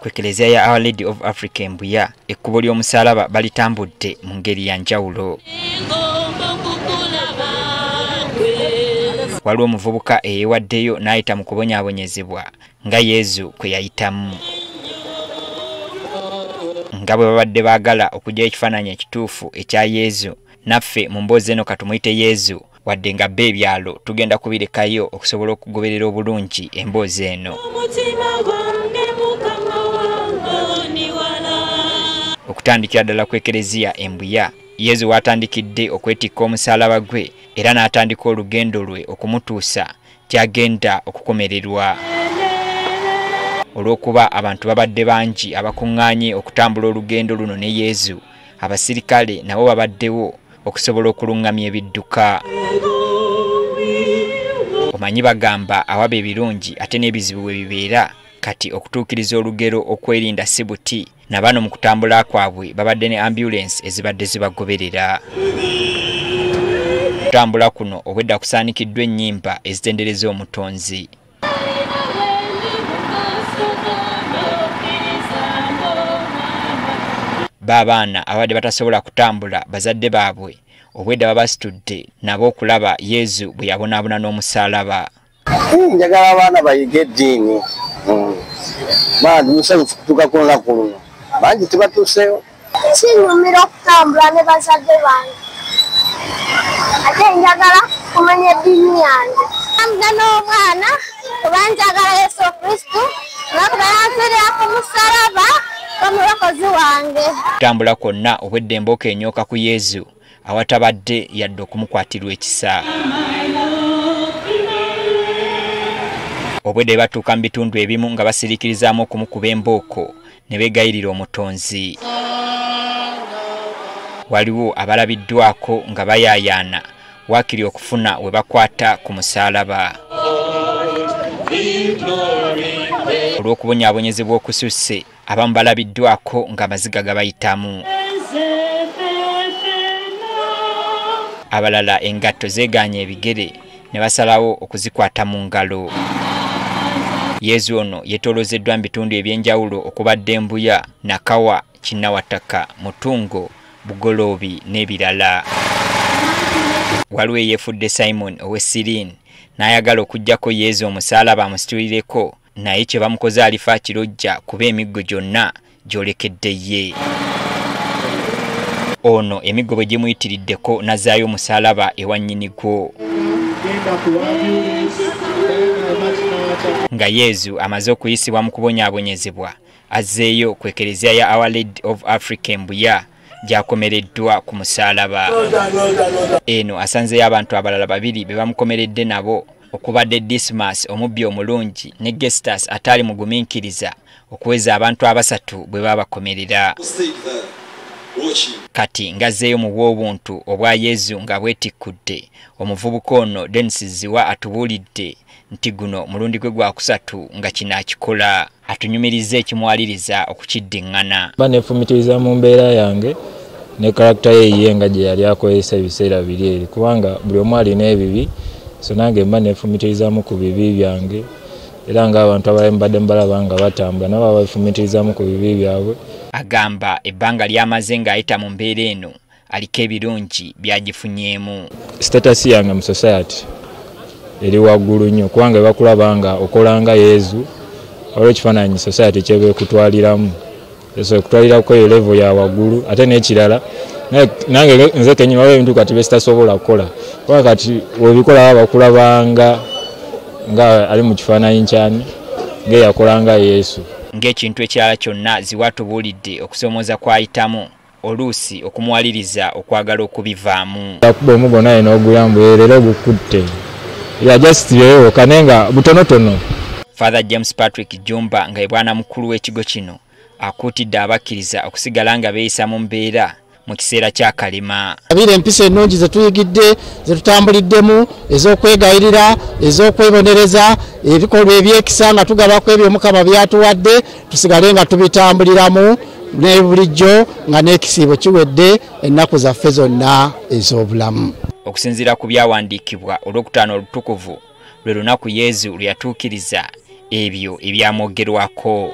Ku Eklezia ya Our Lady of Africa Mbuya, ekkubo ly'omusaalaba balitambudde mu ngeri ya njawulo. Waliwo omuvubuka eyeewaddeyo n'ayita mu kubonyaabonyezebwa nga Yezu kwe yayitamu. Nga bwe babadde baagala okuggyayo ekifaananyi ekituufu ekya Yezu, naffe mu mboozi eno katumuyite Yezu, wadde nga bo ebyalo tugenda kubirekayo okusobola okugoberera obulungi emboozi eno. Okutandikira ddala ku Eklezia Embuya, Yezu w'atandikidde okwetikka omusaalaba gwe era n'atandika olugendo lwe okumutuusa gy'agenda okukomererwa. Olw'okuba abantu babadde bangi abakuŋŋaanye okutambula olugendo luno ne Yezu, abasirikale nabo babaddewo okusobola okuluŋŋamya ebidduka. Omanyi bagamba awaba ebirungi ate n'ebizibu bwe bibeera, kati okutuukiriza olugero okwerinda si buti, na bano mu kutambula kwabwe babadde ne ambulensi ezibadde zibagoberera. Okutambula kuno obwedda kusaanikiddwa ennyimba ezitendereza Omutonzi. B'abaana abadde batasobola kutambula bazadde baabwe obwedda babasitudde nabo okulaba Yezu bwe yabonaabona n'omusaalaba. Njagala abaana bayige eddiini. Bangi musanyufu kutuuka ku lunaku luno, bangi tebatuuseewo. Kinyumira okutambula ne bazadde bange, ate njagala kumanya eddiini yange. Ntambula n'omwana kuba njagala Yesu Kristu, nga yanfiirira ku musaalaba omulokozi wange. Okutambula kwonna obwedda embooko enyooka ku Yezu awatabadde yadde okumukwatirwa ekisa. Obwedda batuuka mu bitundu ebimu nga basiriikirizaamu okumukuba embooko ne beegayirira Omutonzi. Waliwo abalabiddwako nga bayaayaana waakiri okufuna we bakwata ku musaalaba. Olw'okubonyaabonyezebwa okususse, abamu balabiddwako ng'amaziga gabayitamu. Abalala engatto zeegaanye ebigere ne basalawo okuzikwata mu ngalo. Yezu ono yeetooloozeddwa mu bitundu eby'enjawulo okubadde Mbuya, Nakawa, Kinnawataka, Mutungo, Bugoloobi n'ebirala. Waliwo eyeefudde Simon ow'e Sirini n'ayagala okuggyako Yezu omusaalaba amusitulireko, naye kye bamukoze alifa akirojja kuba emiggo gyonna gyolekedde ye. Ono emiggo bwe gimuyitiriddeko n'azzaayo omusaalaba ewa nnyini gwo. Nga Yezu amaze okuyisibwa mu kubonyaabonyezebwa, azzeeyo ku Eklezia ya Our Lady of Africa Mbuya gy'akomereddwa ku musaalaba. Eno asanzeeyo abantu abalala babiri be bamukomeredde nabo, okubadde Dismas omubbi omulungi ne Gestas ataali mugumiikiriza okuweza abantu abasatu bwe babakomerera. Kati ng'azzeeyo mu bw'obuntu obwa Yezu nga bwetikkudde, omuvubuka ono Denis Ziwa atubuulidde nti guno mulundi gwe gwa kusatu nga kino akikola. Atunyumiriza ekimuwaliriza okukiddiŋŋana. Mba neefumitiriza mu mbeera yange ne karakita ye ye nga gye yali akozesa ebiseera biri eri, kubanga buli omu alina ebibi, so nange mba neefumitirizamu ku bibi byange, era ng'abantu abalala mbadde mbalaba nga batambula nabo babifumitirizamu ku bibi byabwe. Agamba ebbanga ly'amaze ng'ayita mu mbeera eno aliko ebirungi by'agifunyeemu. Status yange mu society eri waggulu nnyo, kubanga bakulaba nga okola nga Yezu, waliwo ekifaananyi society kyeba ekutwaliramu, so ekutwalirako eyo level ya waggulu. Ate n'ekirala nange nze kennyini waliwo ebintu kati bye sitasobola kukola, kubanga kati webikola baba bakulabanga nga ali mu kifaananyi kyani ng'eyakola nga Yesu. Ng'ekintu ekirala kyonna Ziwa atubuulidde okusoomooza kw'ayitamu oluusi okumuwaliriza okwagala okubivaamu. Akuba omugo naye n'oguyamba leero gukutte, ya just yeewoka naye nga butonotono. Father James Patrick Jumba nga ye bwana mukulu w'ekigo kino akuutidde abakkiriza okusigala nga beeyisa mu mbeera mu kiseera ky'akalima. Abira empisa ennungi ze tuyigidde, ze tutambuliddemu, ez'okwegayirira, ez'okwebonereza, ebikolwa ebyekisa nga tugabako ebyo Mukama by'atuwadde, tusigale nga tubitambuliramu ne bulijjo nga n'ekisiibo kiwedde ennaku zaffe zonna ez'obulamu. Okusinziira ku byawandiikibwa, Olwokutaano olutukuvu lwe lunaku Yezu lwe yatuukiriza ebyo ebyamwogerwako.